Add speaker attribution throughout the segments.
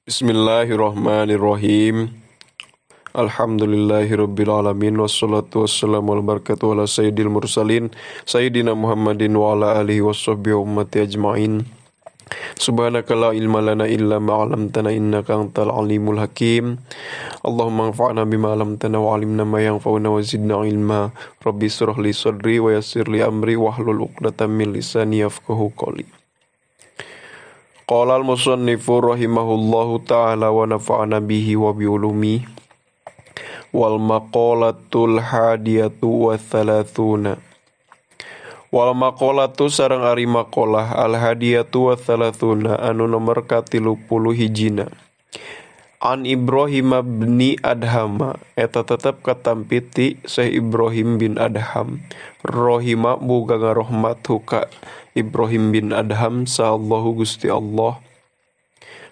Speaker 1: Bismillahirrahmanirrahim. Alhamdulillahirabbil alamin wassalatu wassalamu ala barakatuh ala sayyidil mursalin sayyidina Muhammadin wa ala alihi washabbihi ummati ajmain. Subhanaka la ilma lana illa ma 'allamtana innaka antal alimul hakim. Allahumma anfa'na bima 'allamtana wa 'allimna ma yanfa'una wa zidna ilma. Rabbi shrah li sadri wa yassir li amri wahlul 'uqdatam min lisani yafqahu qawli. Qala al-musannifu rahimahullahu ta'ala wa nafa'ana bihi wa bi ulumi. Wal maqalatul hadiyatu wa thalathuna. Wal maqalatu sareng ari maqalah al hadiyatu wa thalathuna anu nomor ka-31. An Ibrahim bin Adham eta tetep katampi ti Syekh Ibrahim bin Adham rahima boga ngarohmat ka Ibrahim bin Adham sallallahu Gusti Allah.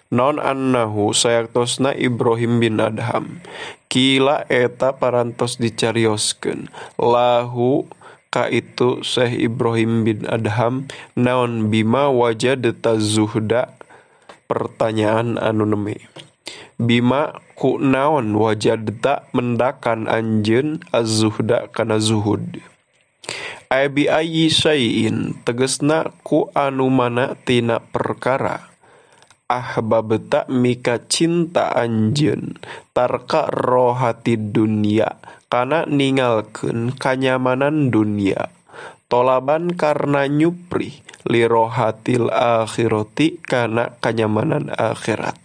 Speaker 1: Non annahu sayaktosna Ibrahim bin Adham kila eta parantos dicarioskeun lahu ka itu Syekh Ibrahim bin Adham naon bima wajadta zuhda pertanyaan anu neme bima ku naon wajadta mendakan anjeun az-zuhda kana zuhud ay bi ayyi syai'in tegesna ku anu mana tina perkara ahbabta mika cinta anjeun tarka rohati dunia kana ningalkeun kanyamanan dunia tolaban karena nyupri lirohatil akhirati kana kanyamanan akhirat.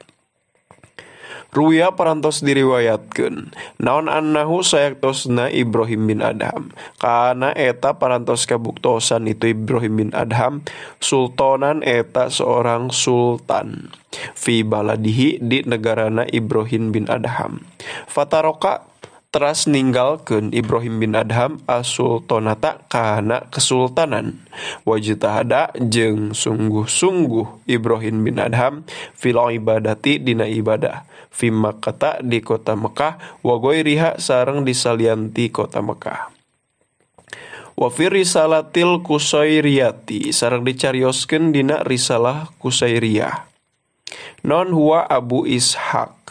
Speaker 1: Ruya parantos diriwayatkeun naon annahu sayaktosna Ibrahim bin Adham kana eta parantos kabuktosan itu Ibrahim bin Adham sultanan eta seorang sultan fi baladihi di negarana Ibrahim bin Adham. Fataroka teras ninggalkeun Ibrahim bin Adham as-sultanata kana kesultanan wajtahada jeung sungguh-sungguh Ibrahim bin Adham fil ibadati dina ibadah fi Makkah di kota Mekah wa ghairiha sareng disalianti kota Mekah. Wa fi risalatil Qusairiyati sareng dicarioskeun dina risalah Qusairiyah. Non huwa Abu Ishaq.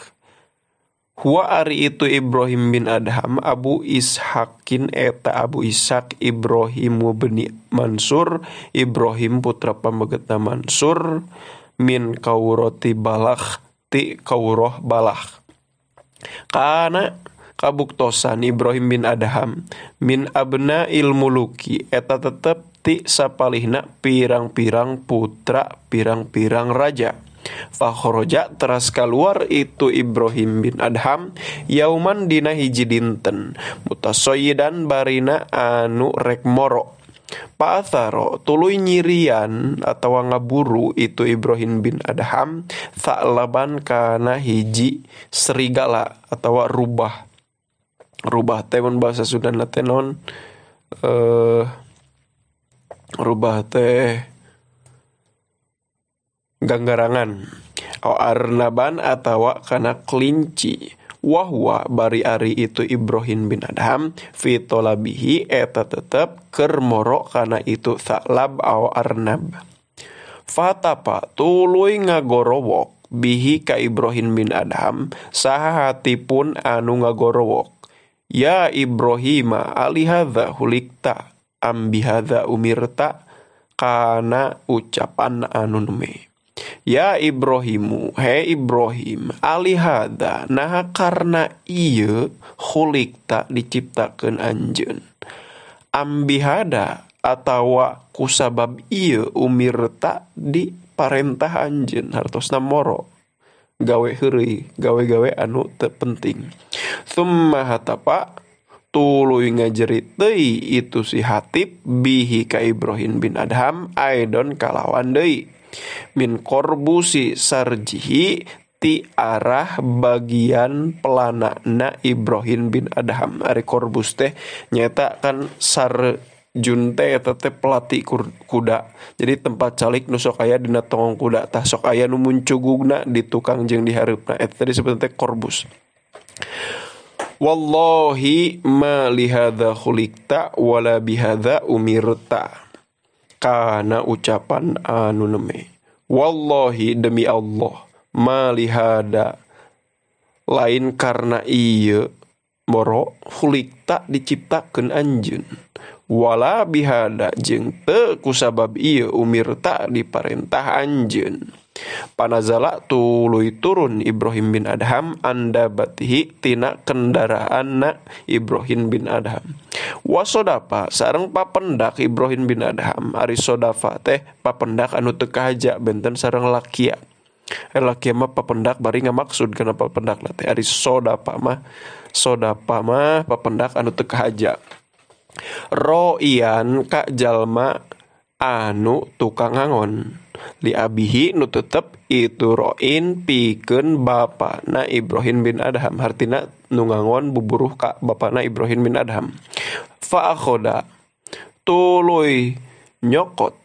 Speaker 1: Huwa ari itu Ibrahim bin Adham Abu Ishaqin eta Abu Ishaq Ibrahim bin Mansur Ibrahim putra pamegetna Mansur min kauroti Balakh ti kauroh Balakh. Kana kabuktosan Ibrahim bin Adham min abna ilmuluki eta tetep ti sapalihna pirang-pirang putra pirang-pirang raja. Fakhroja teras keluar itu Ibrahim bin Adham yauman dina hiji dinten mutasoyidan barina anu rek moro. Pa'atharo tuluy nyirian atawa ngaburu itu Ibrahim bin Adham tha'laban kana hiji serigala atawa rubah. Rubah teh mun bahasa Sundana teh non rubah teh ganggarangan au arnaban atawa kana kelinci. Wahwa bari ari itu Ibrahim bin Adham fi tolabihi eta tetep keur moro kana itu tha'lab au arnab. Fatapa tuluy ngagorowok bihi ka Ibrahim bin Adham saha hatipun anu ngagorowok ya Ibrahim ali hadza hulikta am bihadza umirta kana ucapan anu neme. Ya Ibrahimu, he Ibrahim, alihada, naha karena ieu khulikta diciptakeun anjeun. Ambihada atawa kusabab ieu umirta diparentah anjeun hartosna moro. Gawe heureuy, gawe-gawe anu teu penting. Tsumma hatapa tuluy ngajerit deui itu si hatib bihi ka Ibrahim bin Adham aidon kalawan deui. Min korbusi sarjihi ti arah bagian pelanana Ibrahim bin Adham. Ari korbus teh nyata kan sarji Jun teh eta teh pelatih kuda. Jadi tempat calik nu sok aya dina tongong kuda tah sok aya nu muncugugna di tukang jeung di hareupna eta disebut teh korbus. Wallahi ma lihadza khuliqta wala bihadza umirta. Kana ucapan anu neme. Wallahi demi Allah ma lihada lain karena ieu moro khuliqta diciptakeun anjeun. Wala bihada jeung teu kusabab ieu umirta diparentah anjeun. Panazala tuluy turun Ibrahim bin Adham andabatihi tina kendaraanna Ibrahim bin Adham. Wasodapa sareng papendak Ibrahim bin Adham. Ari sodafa teh papendak anu teu kahaja benten sareng lakia. Lakia mah papendak bari ngamaksud kana papendak teh. Ari sodapa mah papendak anu teu kahaja. Roian ka jalma anu tukang ngangon li abihi nu tetep itu roin pikeun bapana Ibrahim bin Adham hartina nu ngangon buburuh ka bapana Ibrahim bin Adham. Fa akhoda tuluy nyokot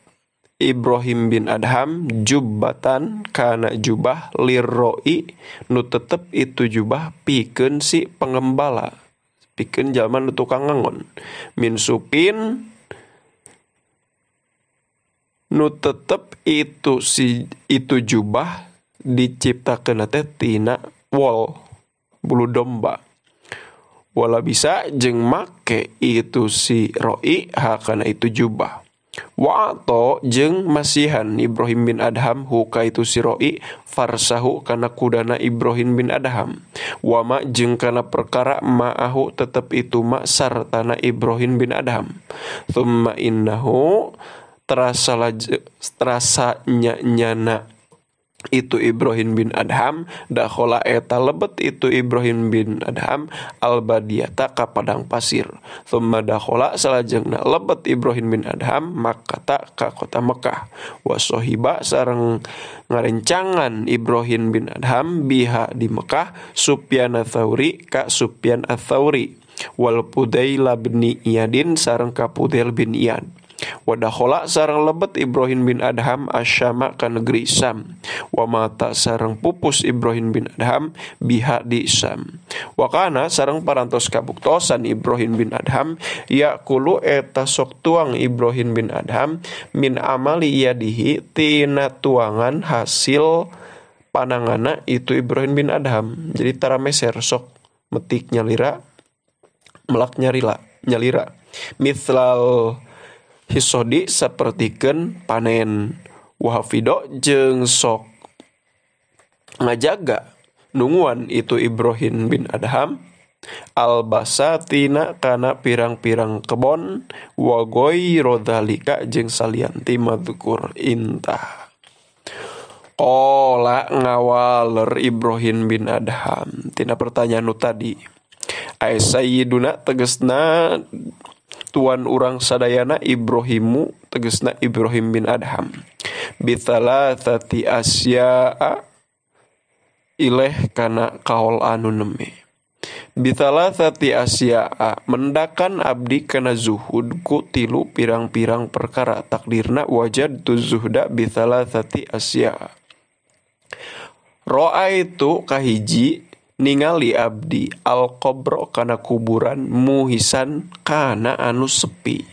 Speaker 1: Ibrahim bin Adham jubbatan kana jubah lirroi nu tetep itu jubah pikeun si pengembala pikeun jalma nu tukang ngangon min supin nu tetep itu si itu jubah diciptakeun teh tina wol bulu domba. Wala bisa jeung make itu si roi hakana itu jubah. Wa ato jeung masihan Ibrahim bin Adham huka itu si roi farsahu kana kudana Ibrahim bin Adham. Wa ma jeung kana perkara ma'ahu tetep itu ma sartana Ibrahim bin Adham. Thumma innahu terasa nyana itu Ibrahim bin Adham dakhala eta lebet itu Ibrahim bin Adham albadiyata ka padang pasir. Thumma dakhala salajengna lebet Ibrahim bin Adham Makkata ka kota Mekah. Wa sahiba sareng ngarencangan Ibrahim bin Adham biha di Mekah Sufyan ats-Tsauri ka Sufyan ats-Tsauri wal Fudail bin Iyadin sareng ka Fudail bin Iyad. Wadakhola sareng lebet Ibrahim bin Adham asyama ka negeri Syam. Wa mata sareng pupus Ibrahim bin Adham biha di Syam. Wakana sareng parantos kabuktosan Ibrahim bin Adham yakulu eta sok tuang Ibrahim bin Adham min amali yadihi tina tuangan hasil panangana itu Ibrahim bin Adham. Jadi tara meser sok metik nyalira melak nyalira mithlal hisodi sapertikeun panen. Wahafido jeung sok ngajaga nunguan itu Ibrahim bin Adham albasatina kana pirang-pirang kebon wa ghairu dzalika jeung salianti madzukur intah. Qala ngawaler Ibrahim bin Adham tina pertanyaan nu tadi. Ay sayyiduna tegesna tuan urang sadayana Ibrahimu tegesna Ibrahim bin Adham bithalatati asya'a ileh kana kaol anu neme. Bithalatati asya'a mendakan abdi kana zuhud ku tilu pirang-pirang perkara takdirna wajadtu zuhda bithalatati asya'a. Ra'aitu kahiji ningali abdi al-qabra kana kuburan muhisan kana anu sepi.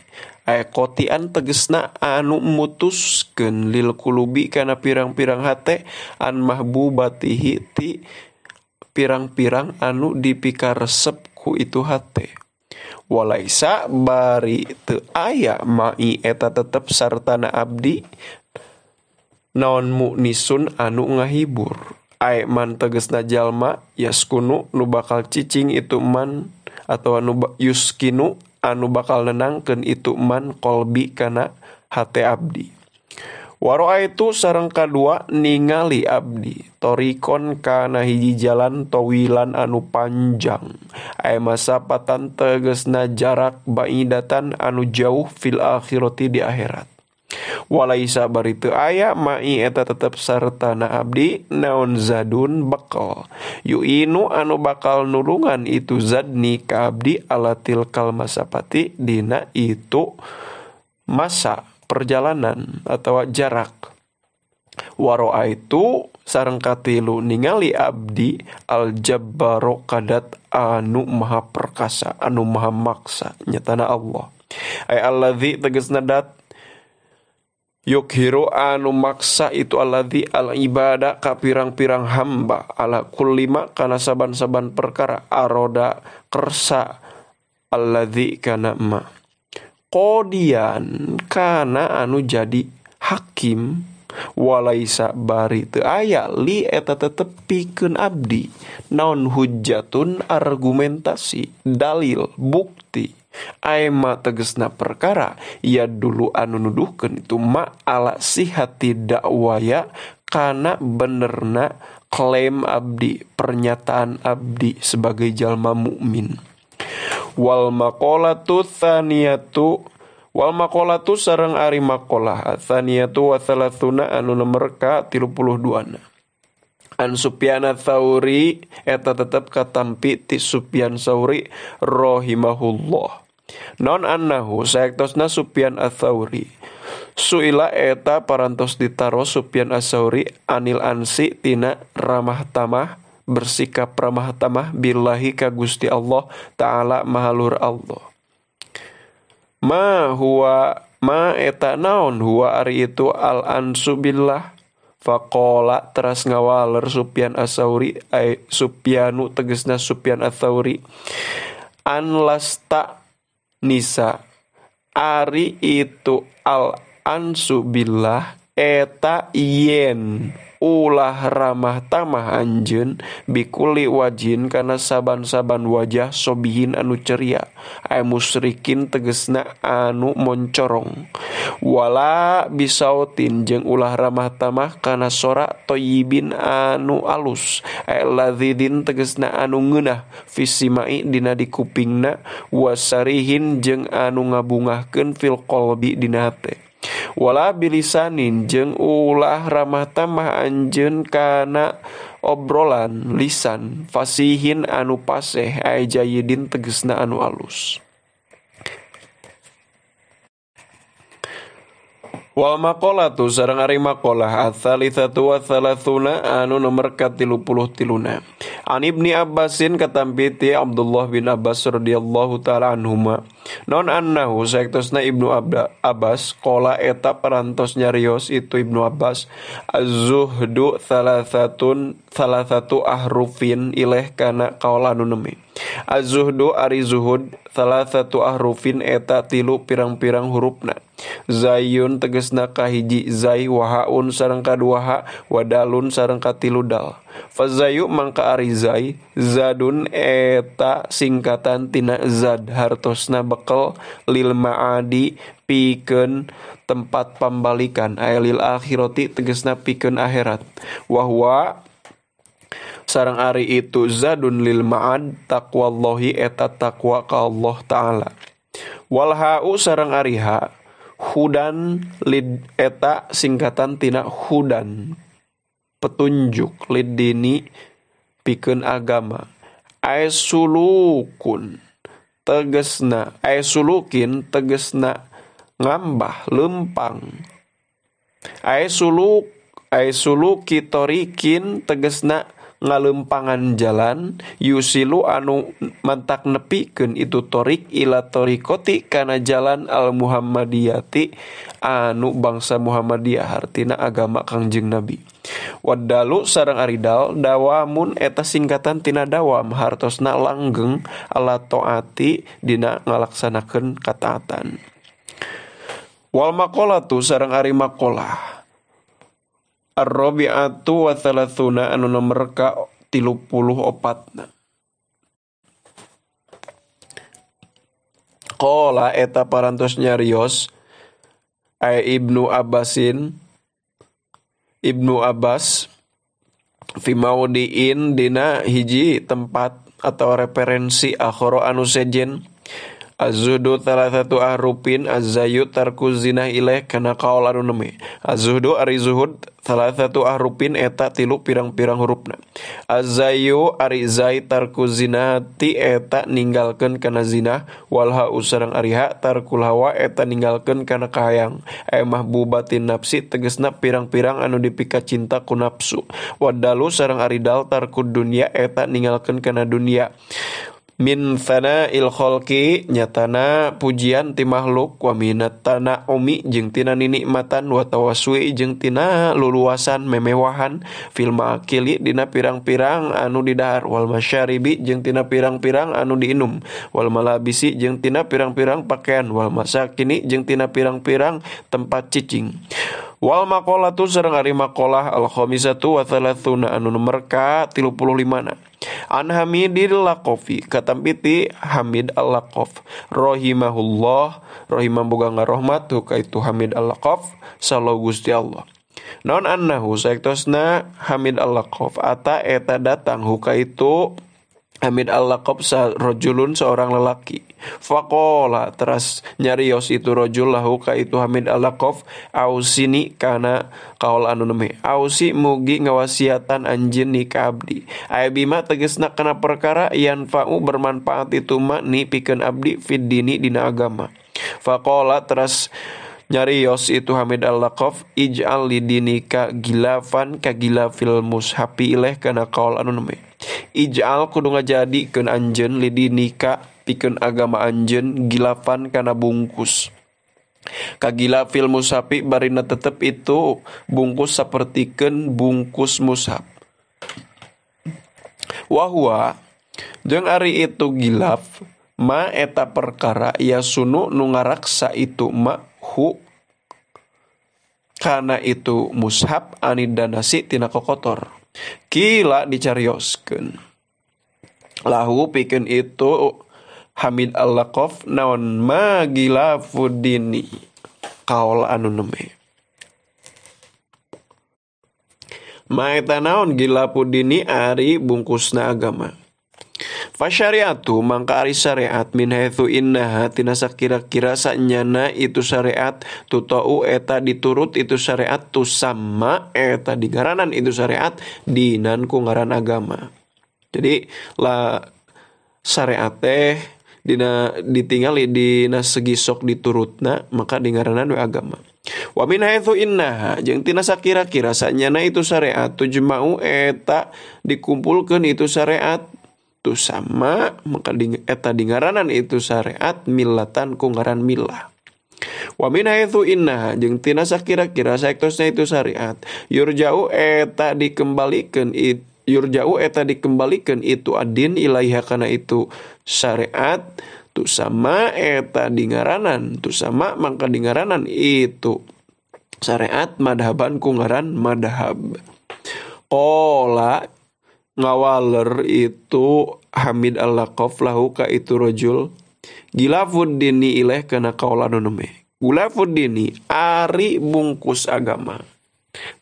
Speaker 1: Aya kotian tegesna anu mutuskeun lil kulubi kana pirang-pirang hate an mahbubatihi ti pirang-pirang anu dipikaresep ku itu hate. Walaisa bari teu aya mai eta tetep sartana abdi naon muknisun anu ngahibur. Ai man tegesna jalma yaskunu nu bakal cicing itu man atau anu yuskinu anu bakal nenangkeun itu man kolbi kana hate abdi. Waroa itu sareng kadua ningali abdi torikon kana hiji jalan towilan anu panjang. Ai masapatan tegesna jarak baidatan anu jauh fil akhirati di akhirat. Walaisa bari teu aya mai eta tetep sartana abdi naon zadun bekal yuinu anu bakal nulungan itu zadni ka abdi alatil kalmasapati dina itu masa perjalanan atau jarak. Waro'a itu sareng katilu ningali abdi al-jabbaro kadat anu maha perkasa anu maha maksa nyatana Allah. Ay alladzi tegasna dat yukhiru anu maksa itu alladzi al-ibada ka pirang-pirang hamba ala kullima kana saban-saban perkara aroda kersa alladzi kana ma qodian kana anu jadi hakim. Walaisa bari teu aya li eta tetep pikeun abdi naon hujjatun argumentasi dalil bukti aema tegesna perkara ya dulu anu nuduhkeun itu ma ala sihati dakwaya kana benerna klaim abdi pernyataan abdi sebagai jalma mukmin. Wal maqalatu tsaniyatu wal maqalatu sareng ari maqalah atsaniyatu wa thalatsuna anu nomer ka 32 na. An Sufyan Tsauri eta tetep katampi ti Sufyan Tsauri rahimahullah. Non annahu saektosna Sufyan Ats-Tsauri suila eta parantos ditaros Sufyan Ats-Tsauri anil ansi tina ramah tamah bersikap ramah tamah billahi ka Gusti Allah taala maha luhur Allah. Ma huwa ma eta naon huwa ari itu al ansu billah. Faqala teras ngawaler Sufyan Ats-Tsauri ay Sufyanu tegesna Sufyan Ats-Tsauri an lasta nisa ari itu al ansu billah eta yen ulah ramah tamah anjeun bikuli wajin kana saban-saban wajah sobihin anu ceria ay musyrikin tegesna anu moncorong wala bisautin jeung ulah ramah tamah kana sora toyibin anu alus ay ladzidin tegesna anu ngeunah fisimai dina di kupingna wasarihin jeung anu ngabungahkeun fil qalbi dina hate wala bilisanin jeung ulah ramah tamah anjeun kana obrolan lisan fasihin anu paseh ay jayidin tegesna anu alus. Wal maqalatu sareng ari maqalah ats-tsalitsatu wa tsalatsuna anu nomer ka-33. An Ibni Abbasin katampi ti Abdullah bin Abbas radhiyallahu taala anhuma. Non annahu saektosna Ibnu Abbas qala eta parantos nyarios itu Ibnu Abbas az-zuhdu thalatsatun thalatsatu ahrufin ileh kana kaol anu nemi. Az-zuhdu ari zuhud thalatsatu ahrufin eta tilu pirang-pirang hurufna. Zayun tegesna kahiji zai wahaun sareng kadua ha wadalun sareng katilu dal. Fazayu mangka ari zai zadun eta singkatan tina zad hartosna bekel lil maadi pikeun tempat pambalikan ay lil akhirati tegesna pikeun akhirat. Wahwa sareng ari itu zadun lil ma'ad taqwallahi eta takwa ka Allah taala. Wal ha'u sareng ari ha hudan lid eta singkatan tina hudan petunjuk lidini pikeun agama ay sulukun tegesna ay sulukin tegesna ngambah lempang ay suluk ay suluki torikin tegesna ngalempangan jalan yusilu anu mantak nepikeun itu torik ila torikoti kana jalan al muhammadiyati anu bangsa Muhammadiyah hartina agama Kangjeng Nabi. Wadalu sareng aridal dawamun eta singkatan tina dawam hartosna langgeng ala taati dina ngalaksanakeun kataatan. Wal maqalatu sareng ari maqalah Ar-rabi'atu wa thalathuna anu nomer ka 34. Qala eta parantos nyarios ay Ibnu Abbasin Ibnu Abbas fi maudiin dina hiji tempat atau referensi akhara anu sejen Az-zuhdu thalathatu ahrufin az-zayu tarku zinah ilaih kana kaul anu neme. Az-zuhdu ari zuhud thalathatu ahrufin eta tilu pirang-pirang hurufna. Az-zayu ari zai tarku zinati eta ninggalkeun kana zinah wal ha'u sareng ari ha tarkul hawa eta ninggalkeun kana kahayang. Mahbubatin nafsi tegesna pirang-pirang anu dipika cinta ku nafsu. Wadalu sareng ari dal tarku dunya eta ninggalkeun kana dunya. Min thana'il khalqi nyatana pujian ti makhluk wa minat tana'umi jeung tina ninikmatan wa tawassui jeung tina luluasan memewahan fil ma'akili dina pirang-pirang anu didahar wal masyaribi jeung tina pirang-pirang anu diinum wal malabisi jeung tina pirang-pirang pakaian wal masakini jeung tina pirang-pirang tempat cicing. Wal maqalatu sareng ari maqalah al khamisatu wa thalathuna anu nomer ka 35 na. An Hamidil Laqafi katampiti Hamid Al-Laqaf rahimahullah rahimah boga ngarohmat ka itu Hamid Al-Laqaf sallallahu Gusti Allah. Naon annahu saektosna Hamid Al-Laqaf ata eta datang huka itu Hamid Al-Laqaf rajulun seorang lelaki. Faqala teras nyarios itu rajul lahu ka itu Hamid Al-Laqaf ausini kana kaul anu neme. Ausi mugi ngawasiatan anjeun ni ka abdi. Aya bima tegesna kana perkara yanfa'u bermanfaat itu ma ni pikeun abdi fid dini dina agama. Faqala teras nyarios itu Hamid Al-Laqaf ij'al lidinika gilafan ka gilafil mushafi ileh kana kaul anu neme. Ij'al kudu ngajadikeun anjeun lidinika pikeun agama anjeun gilafan kana bungkus. Kagilafil mushafi barina tetep itu bungkus sapertikeun bungkus mushaf. Wahwa jeung ari itu gilaf ma eta perkara yasunu nu ngaraksa itu ma hu kana itu mushaf anidanasi tina kokotor. Kila dicarioskeun lahu pikeun itu Hamid Al-Laqaf naon ma gilafudini kaul anu neme. Ma eta naon gilafudini ari bungkusna agama. Fasyariatu mangka ari syariat min haitsu innaha tina sakira-kira sanyana itu syariat tutau eta diturut itu syariat tusamma eta digaranan itu syariat dinan ku ngaran agama. Jadi la syariat teh dina ditingali dina segi sok diturutna maka dingaranan we agama. Wa min haitsu innaha jeung tina sakira-kira sanyana itu syariat tujma'u eta dikumpulkeun itu syariat tu sama maka eta dingaranan itu syariat millatan ku ngaran millah. Wa min haitsu innaha jeung tina sakira-kira saektosna itu syariat yurja'u eta dikembalikeun yurja'u eta dikembalikeun itu adin ilaiha kana itu syariat tu sama eta dingaranan tu sama maka dingaranan itu syariat madhaban ku ngaran madhab. Qala ngawaler itu Hamid Al-Laqaf lahu ka itu rajul gilafud dini ileh kana kaul anu neme. Gilafud dini ari bungkus agama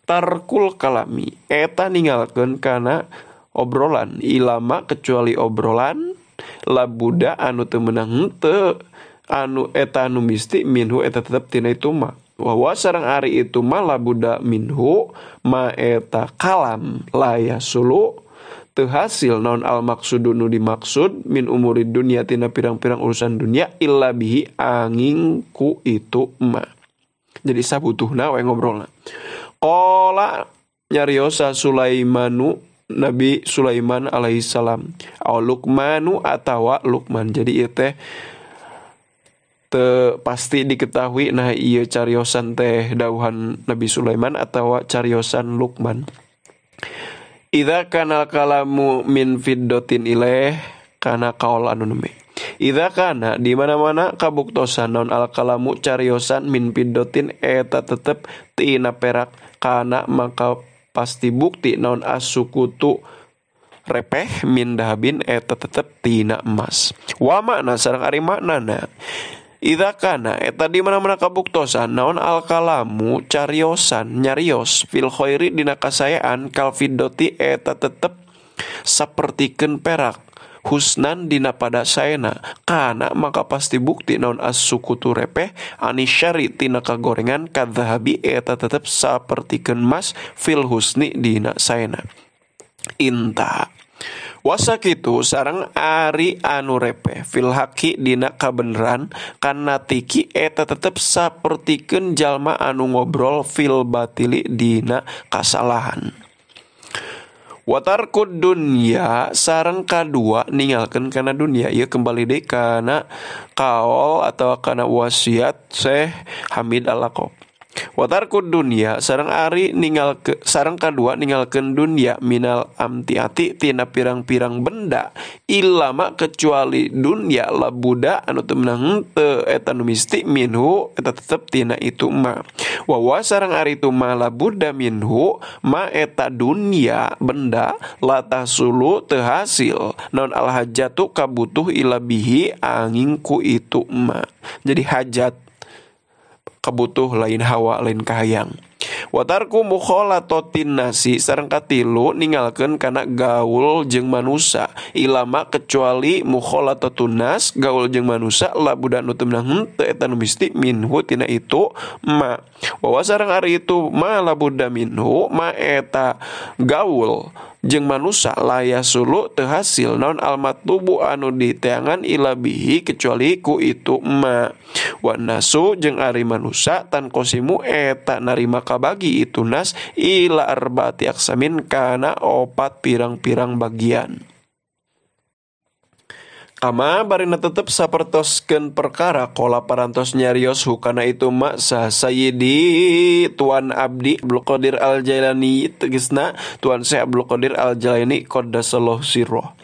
Speaker 1: tarkul kalami eta ninggalkeun kana obrolan ilama kecuali obrolan labuda anu teu meunang henteu anu eta anu misti minhu eta tetep tina itu mah. Wa sareng ari itu mah labuda minhu ma eta kalam la yasulu teu hasil naon al maksudu nu dimaksud min umuri dunya tina pirang-pirang urusan dunia illa bihi angin ku itu ma. Jadi sabutuhna we ngobrolna. Qala nyariosa Sulaimanu Nabi Sulaiman alaihi salam au Luqmanu atawa Luqman. Jadi ieu teh teu pasti diketahui nah ieu cariosan teh dauhan Nabi Sulaiman atawa cariosan Luqman. Idza kana kalamu min fiddatin ilaih kana kaul anu neme. Idza kana di mana-mana kabuktosan naon al kalamu cariosan min fiddatin eta tetep tina perak kana maka pasti bukti naon asukutu repeh min dahabin eta tetep tina emas. Wa makna sareng ari maknana idza kana eta di mana-mana kabuktosan naon al kalamu cariosan nyarios fil khairi dina kasayaan kal fiddati eta tetep sapertikeun perak husnan dina pada saena kana maka pasti bukti naon as-sukutu repeh anisyari tina kagorengan kadzahabi eta tetep sapertikeun mas fil husni dina saena. Inta wasakitu sareng ari anu repeh fil haqi dina kabeneran kanatiki eta tetep sapertikeun jalma anu ngobrol fil batili dina kasalahan. Watarkud dunya sareng kadua ninggalkeun kana dunya ieu kembali deui kana kaol atau kana wasiat Syekh Hamid Al-Laqab. Watarkud dunya sareng ari ninggal ke, sareng kadua ninggalkeun dunya minal amtiati tina pirang-pirang benda ilama kecuali dunya labuda anu teu meunang teu eta nu misti minhu eta tetep tina itu ma wa sareng ari itu ma labuda minhu ma eta dunya benda la tahsulu teu hasil naon al hajatu kabutuh ila bihi angin ku itu ma. Jadi hajat kebutuh lain hawa lain kahayang. Watarku mukholatotin nasi sareng katilu ninggalkeun kana gaul jeung manusa ilama kecuali mukholatatun nas gaul jeung manusa labuda nu teu meunang henteu eta nu misti minhu tina itu ma wa sareng ari itu ma labuda minhu ma eta gaul jeung manusa laya sulu teu hasil naon almatlubu anu diteangan ilabihi kecuali ku itu ma wa nasu jeung ari manusa tan qasimu eta narima kabagi itu nas ila arbaati aqsamin kana opat pirang-pirang bagian. Kama barina tetep sapertoskeun perkara kola parantos nyarios hukana itu maksa Sayyidi Tuan Abdi Abdul Qadir Al-Jailani tegesna Tuan Syekh Abdul Qadir Al-Jailani qaddasallahu sirrah.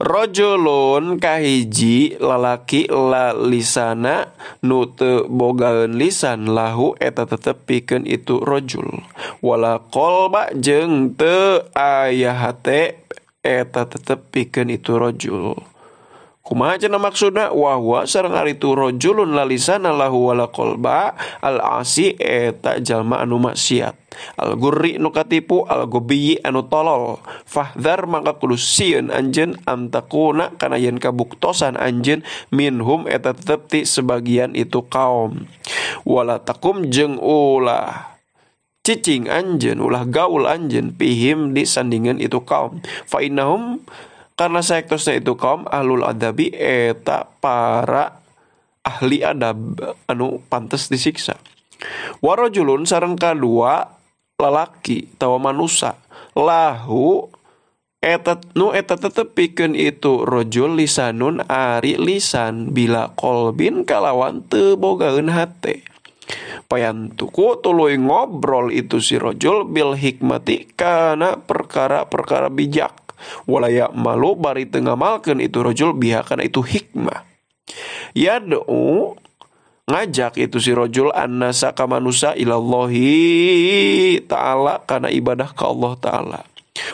Speaker 1: Rajulun kahiji lalaki la lisana nu teu bogaeun lisan lahu eta tetep pikeun itu rajul wala qalba jeung teu aya hate eta tetep pikeun itu rajul. Kumaha cenah maksudna wa huwa sareng ari itu rajulun la lisana lahu wala qalba al asi eta jalma anu maksiat al gurri nu katipu al gobiyi anu tolol fahdhar maka kudu sieun anjeun antakuna kana yen kabuktosan anjeun minhum eta tetep ti sebagian itu kaum wala takum jeung ulah cicing anjeun ulah gaul anjeun pihim di sandingan itu kaum fa innahum karena saektosna itu kaum ahlul adabi eta para ahli adab anu pantes disiksa. Warajulun sareng kadua lalaki tawa manusa lahu eta nu eta tetep pikeun itu rajul lisanun ari lisan bila qalbin kalawan teu bogaeun hate. Payantuku tuluy ngobrol itu si rajul bil hikmati kana perkara-perkara bijak. Walaya malu bari teu ngamalkeun itu rajul biha kana itu hikmah. Yad'u ngajak itu si rajul annasa ka manusa ilallahi ta'ala kana ibadah ka Allah ta'ala.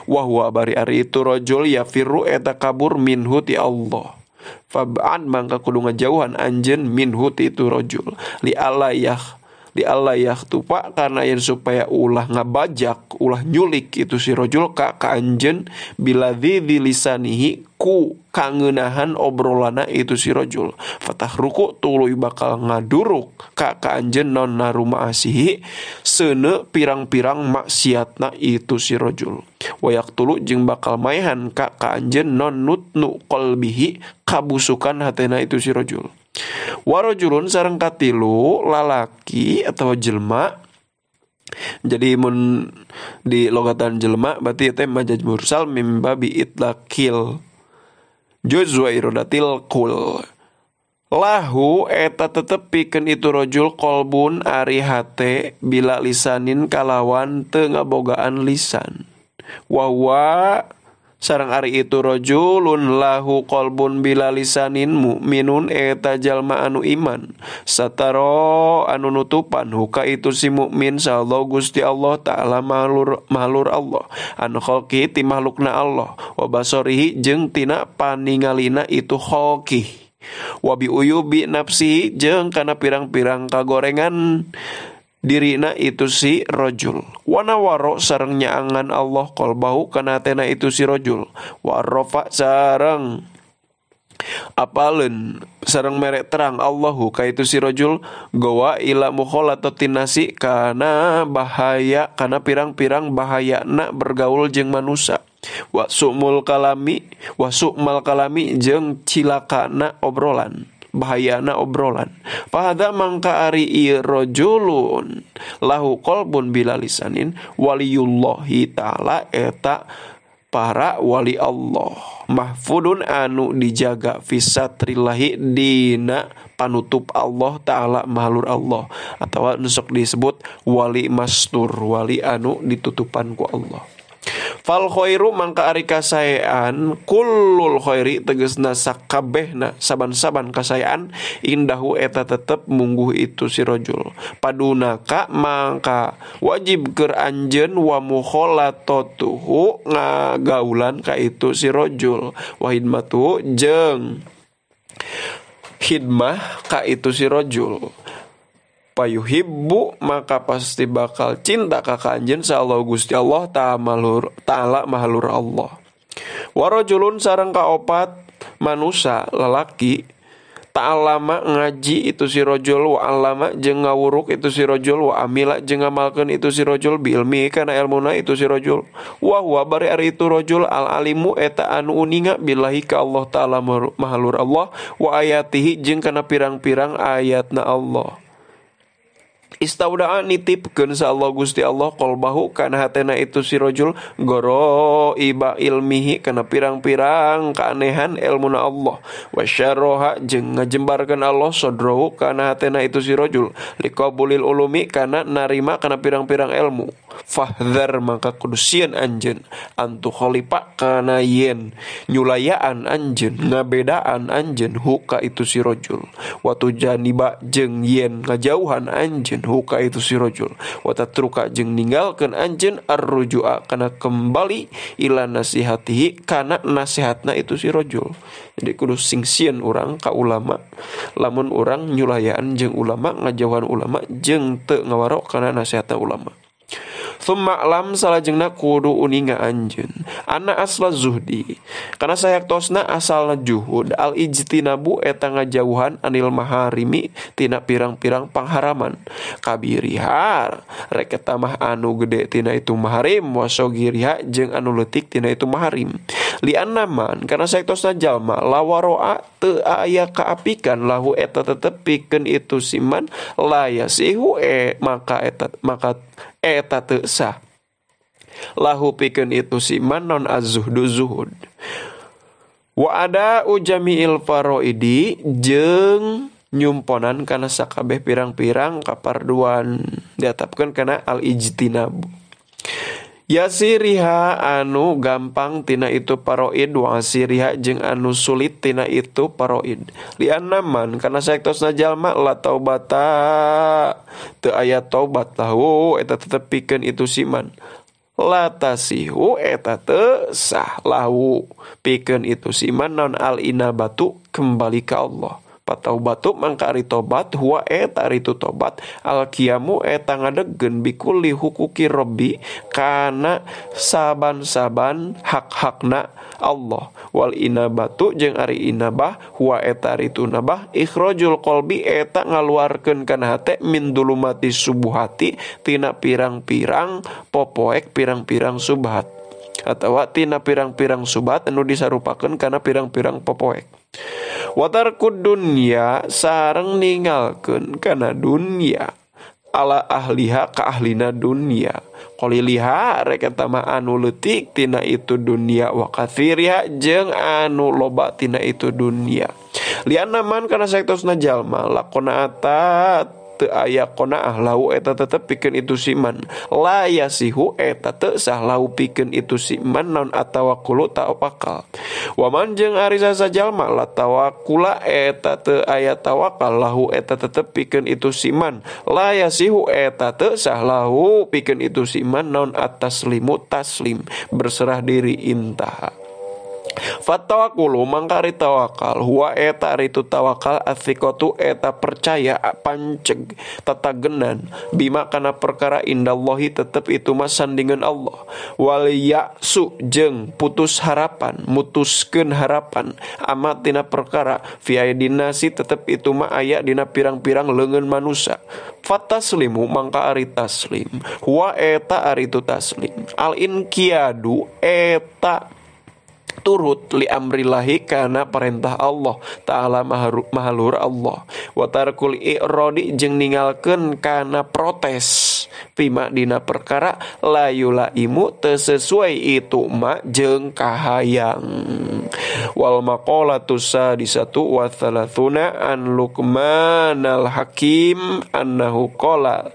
Speaker 1: Wa huwa bari ari itu rajul yafirru eta kabur minhu ti Allah. Fab'an mangka kudu ngajauhan anjeun minhu ti itu rajul li alayah di Allah tupa karena yang supaya ulah ngabajak ulah nyulik itu si rojul ka anjeun bila di lisanihi ku kangeunahan obrolana itu si rojul fatah ruku tuluy bakal ngaduruk ka anjeun non naruma asihi seuneu pirang-pirang maksiatna itu si rojul wayak tulu jeung bakal maehan ka anjeun non nutnu qalbihi kabusukan hatena itu si rojul. Warajulun sareng katilu lalaki atau jelma. Jadi mun di logatan jelma berarti teh majaz mursal mim babi itlaqil juz wa iradatil kul. Lahu eta tetep pikeun itu rajul qalbun ari hate bila lisanin kalawan teu ngabogaan lisan. Wa wa sareng ari itu rajulun lahu qalbun bila lisanin mukminun eta jalma anu iman sataro anu nutupan huka itu si mukmin sallallahu Gusti Allah ta'ala mahlur Allah anu khalqi ti makhlukna Allah wa basarihi jeung tina paningalina itu khalqi wa bi uyubi nafsihi jeung kana pirang-pirang kagorengan dirina itu si rajul. Wanawaro sareng nyaangan Allah qalbahu kana hatena itu si rajul. Wa rafa sareng apaleun sareng mere terang Allahu ka itu si rajul gowa ila mukhalatatin nasi kana bahaya kana pirang-pirang bahayana bergaul jeung manusa. Wa su'mul kalami wa su'mal kalami jeung cilakana obrolan, bahayana obrolan. Fahadha mangka ari ieu rajulun lahu qalbun bila lisanin waliyullahi ta'ala eta para wali Allah mahfudun anu dijaga fisatrillahi dina panutup Allah ta'ala mahalur Allah, atau nu sok disebut wali mastur, wali anu ditutupan ku Allah. Fal khairu mangka ari kasaean kullul khairi tegasna sakabehna saban-saban kasaean indahu eta tetep mungguh itu si rajul. Padunaka mangka wajib keur anjeun wa mukhalatatuhu ngagaulan ka itu si rajul wa hidmatu jeung hidmah ka itu si rajul. Payuhibbu maka pasti bakal cinta ka anjeun sa Allah Gusti Allah ta'ala mahalur Allah. Warajulun sareng kaopat manusa lalaki ta'alama ngaji itu si rajul wa alama jeung ngawuruk itu si rajul wa amila jeung ngamalkeun itu si rajul bi ilmi kana elmuna itu si rajul. Wa huwa bari ari itu rajul al alimu eta anu uninga billahi ka Allah ta'ala mahalur Allah wa ayatihi jeung kana pirang-pirang ayatna Allah. Istaudaa nitipkeun sa Allah Gusti Allah qalbahu kana hatena itu si rajul goro iba ilmihi kana pirang-pirang keanehan ilmuna Allah wa syarroha jeung ngajembarkeun Allah sadrahu kana hatena itu si rajul liqabulil ulumi kana narima kana pirang-pirang ilmu. Fahdhar maka kudu sieun anjeun antu khalifa kana yen nyulayaan anjeun ngabedaan anjeun huka itu si rajul wa tujaniba jeung yen ngajauhan anjeun huka itu si rajul wa tatruka jeung ninggalkeun anjeun arrujua kana kembali ila nasihatihi kana nasihatna itu si rajul. Jadi kudu sing sieun urang ka ulama lamun urang nyulayaan jeung ulama ngajauhan ulama jeung teu ngawaro kana nasihatna ulama. Thumma lam salajengna kudu uninga anjeun ana asla zuhdi kana sayaktosna asalna juhud al ijtinabu eta ngajauhan anil maharimi tina pirang-pirang pangharaman kabirihar rek eta mah anu gede tina itu maharim wasogiriha jeung anu leutik tina itu maharim lianna man kana sayaktosna jalma lawaroa teu aya kaapikan lahu eta tetep pikeun itu siman la yasihu maka eta maka eta teu sah lahu pikeun itu siman non azzuhdu zuhud wa ada ujamiil faraidi jeung nyumponan kana sakabeh pirang-pirang kaparduan diatapkeun kana al ijtinab yasiriha anu gampang tina itu paroid wa asiriha jeung anu sulit tina itu paroid lianna man kana saektosna jalma la taubata teu aya taubat lahu eta tetep pikeun itu siman la tasihu eta teu sah lahu pikeun itu siman non al inabatu kembali ka Allah. Pataubatu mangka ari tobat huwa eta ari tu tobat al qiyamu eta ngadegkeun bikulli huquqi rabbi kana saban-saban hak-hakna Allah wal inabatu jeung ari inabah huwa eta ari tu nabah ikhrajul qalbi eta ngaluarkeun kana hate min dulumati subuhati tina pirang-pirang popoek pirang-pirang subhat atawa tina pirang-pirang subhat anu disarupakeun kana pirang-pirang popoek. Watarkud dunya sareng ninggalkeun kana dunya ala ahliha ka ahlina dunya qaliliha rek eta mah anu leutik tina itu dunya wa katsiriha jeung anu loba tina itu dunya lianna man kana saektosna jalma lakona atat teu aya qanaah lahu eta tetep pikeun itu siman la yasihu eta teu sah lahu pikeun itu siman non atawakkulu tawakal wa man jeung ari sajalma la tawakkula eta teu aya tawakal lahu eta tetep pikeun itu siman la yasihu eta teu sah lahu pikeun itu siman non ataslimu taslim berserah diri intaha. Fatawakulu mangkari tawakal huwa eta ari tu tawakal athiqatu eta percaya panceg tatagenan bima kana perkara indallahi tetep itu mah sandingan Allah wal ya'su jeung putus harapan mutuskeun harapan amat dina perkara fi aidinasi tetep itu mah aya dina pirang-pirang leungeun manusia. Fataslimu mangka ari taslim huwa eta ari tu taslim al inqiyadu eta turut li amrillahi kana perintah Allah ta'ala mahalur Allah wa tarkul i'radi jeung ningalkeun kana protes fima dina perkara la yulaimu teu sesuai itu ma jeung kahayang. Wal maqalatu sadisatu wa thalathuna an Luqmanal Hakim annahu qala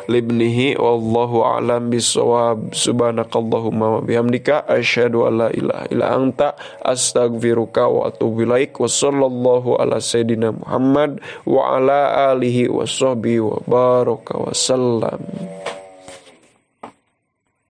Speaker 1: libnihi wallahu a'lam bissawab. Subhanakallahumma wa bihamdika asyhadu an la ilaha illa anta astaghfiruka wa atubu ilaik. Wa sallallahu ala sayidina Muhammad wa ala alihi wa sahbihi wa baraka wa sallam.